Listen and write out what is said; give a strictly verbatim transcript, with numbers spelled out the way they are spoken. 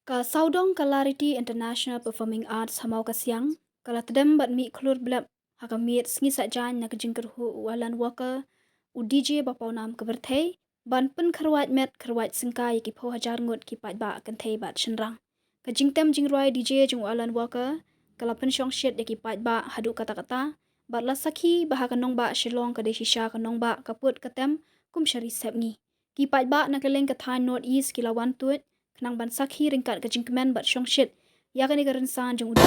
Ka sawdong ka Lariti International Performing Arts ha Mawkasiang ka la tdem bad mih khlur blep ha ka miet sngi Saitjaiñ na ka jingkyrhuh u Alan Walker, u D J ba pawnam ka pyrthei, ban pynkharwait met kharwait syngkai ïa ki phew hajar ngut ki paidbah kynthei bad shynrang. Ka jingtem jingrwai D J jong u Alan Walker ka la pynshongshit ïa ki paidbah haduh katta katta, bad la sakhi ba ha ka nongbah Shillong ka dei shisha ka nongbah ka put ka tem kum sha ri sepngi. Ki paidbah na kylleng ka thaiñ North East ki la wan tuid khnang ban sakhi ryngkat ka jingkmen bad shongshit ïa kane ka rynsan jong u D J.